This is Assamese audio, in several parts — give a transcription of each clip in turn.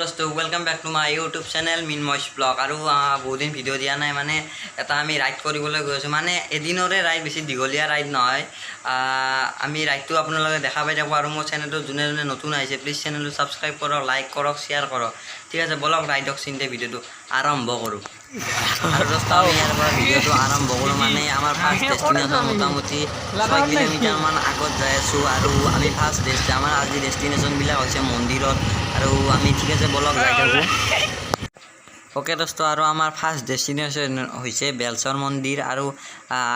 দোস্ত, welcome back to my YouTube channel Minmoy's Vlog। আৰু বহুত দিন ভিডিঅ' দিয়া নাই। মানে এটা আমি ৰাইড কৰিবলৈ গৈ আছোঁ, মানে এদিনৰে ৰাইড, বেছি দীঘলীয়া ৰাইড নহয়। আমি ৰাইডটো আপোনালোকে দেখা পাই থাকোঁ। আৰু মোৰ চেনেলটো যোনে যোনে নতুন আহিছে, প্লিজ চেনেলটো ছাবস্ক্ৰাইব কৰক, লাইক কৰক, শ্বেয়াৰ কৰক। ঠিক আছে, ব'লক, ৰাইডক চিন্তে ভিডিঅ'টো আৰম্ভ কৰোঁ। আৰু দোস্ত, আমি ইয়াৰ পৰা ভিডিঅ'টো আৰম্ভ কৰোঁ। মানে আমাৰ ফাৰ্ষ্ট ডেষ্টিনেশ্যন মোটামুটি 6 কিলোমিটাৰমান আগত যাই আছোঁ। আৰু আমি ফাৰ্ষ্ট ডেষ্ট আমাৰ আজি ডেষ্টিনেশ্যনবিলাক হৈছে মন্দিৰত। আৰু আমি, ঠিক আছে, ব'লক, যাই থাকোঁ। অ'কে দোস্ত, আৰু আমাৰ ফাৰ্ষ্ট ডেষ্টিনেশ্যন হৈছে বেলচৰ মন্দিৰ। আৰু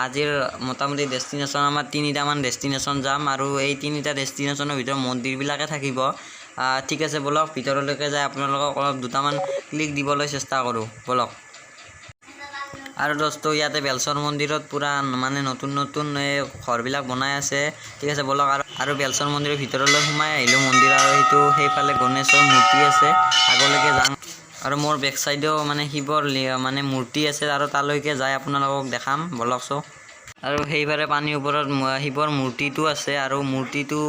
আজিৰ মোটামুটি ডেষ্টিনেশ্যন আমাৰ তিনিটামান ডেষ্টিনেশ্যন যাম আৰু এই তিনিটা ডেষ্টিনেশ্যনৰ ভিতৰত মন্দিৰবিলাকে থাকিব। ঠিক আছে, ব'লক, ভিতৰলৈকে যাই আপোনালোকক অলপ দুটামান ক্লিপ দিবলৈ চেষ্টা কৰোঁ। ব'লক। আৰু দোস্ত, ইয়াতে বেলচৰ মন্দিৰত পূৰা মানে নতুন নতুন এই ঘৰবিলাক বনাই আছে। ঠিক আছে, ব'লক। আৰু বেলচৰ মন্দিৰৰ ভিতৰলৈ সোমাই আহিলোঁ মন্দিৰ। আৰু সেইটো সেইফালে গণেশৰ মূৰ্তি আছে। আগলৈকে যাম আৰু মোৰ বেক চাইডেও মানে শিৱৰ মানে মূৰ্তি আছে আৰু তালৈকে যাই আপোনালোকক দেখাম। ব'লক। চ' আৰু সেইফালে পানীৰ ওপৰত শিৱৰ মূৰ্তিটো আছে আৰু মূৰ্তিটো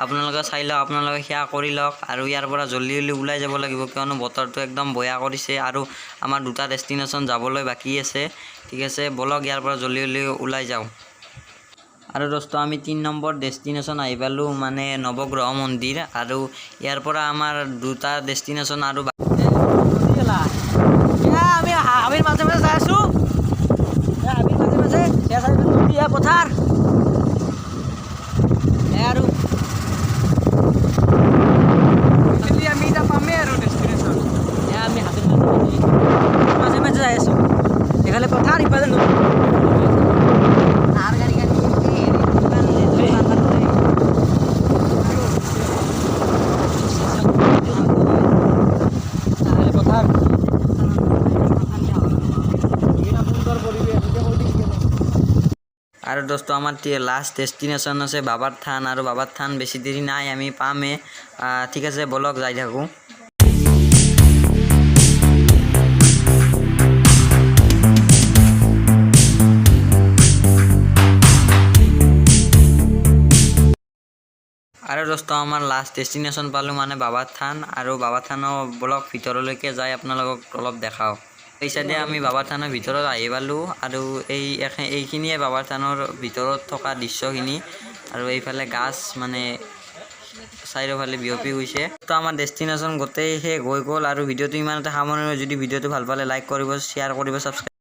আপোনালোকে চাই লওক, আপোনালোকে সেৱা কৰি লওক। আৰু ইয়াৰ পৰা জল্দি জল্দি ওলাই যাব লাগিব, কিয়নো বতৰটো একদম বেয়া কৰিছে আৰু আমাৰ দুটা ডেষ্টিনেশ্যন যাবলৈ বাকী আছে। ঠিক আছে, ব'লক, ইয়াৰ পৰা জল্দি জল্দি ওলাই যাওঁ। আৰু দোস্ত, আমি 3 নম্বৰ ডেষ্টিনেশ্যন আহি পালোঁ, মানে নৱগ্ৰহ মন্দিৰ। আৰু ইয়াৰ পৰা আমাৰ দুটা ডেষ্টিনেশ্যন আৰু আমি হাবিৰ মাজে মাজে যাই আছো। হাবিৰ মাজে মাজে, সেয়া চাৰিওফালে নদী, এয়া পথাৰ, এয়া আৰু আমি এতিয়া পামেই আৰু ডেষ্টিনেশ্যন। এয়া আমি হাবিৰ মাজে মাজে মাজে যাই আছো। এইফালে পথাৰ, ইফালে নদী। আৰু গাড়ী গাড়ী। এইফালে পথাৰ। সুন্দৰ পৰিৱেশ এতিয়া কৈ দিম কেনে। আৰু দোস্ত, আমাৰ লাষ্ট ডেষ্টিনেশ্যন আছে বাবাৰ থান। আৰু বাবাৰ থান বেছি দেৰি নাই, আমি পামেই। ঠিক আছে, ব'লক, যাই থাকোঁ। আৰু দোস্ত, আমাৰ লাষ্ট ডেষ্টিনেশ্যন পালোঁ, মানে বাবাৰ থান। আৰু বাবাৰ থানৰ ব'লক, ভিতৰলৈকে যাই আপোনালোকক অলপ দেখাওঁ। এই চাইডে আমি বাবাৰ থানৰ ভিতৰত আহি পালোঁ। আৰু এইখিনিয়ে বাবাৰ থানৰ ভিতৰত থকা দৃশ্যখিনি। আৰু এইফালে গাছ মানে চাৰিওফালে বিয়পি গৈছে। তো আমাৰ ডেষ্টিনেশ্যন গোটেই শেষ হৈ গ'ল আৰু ভিডিঅ'টো ইমানতে সামৰণি। যদি ভিডিঅ'টো ভাল পালে লাইক কৰিব, শ্বেয়াৰ কৰিব, ছাবস্ক্ৰাইব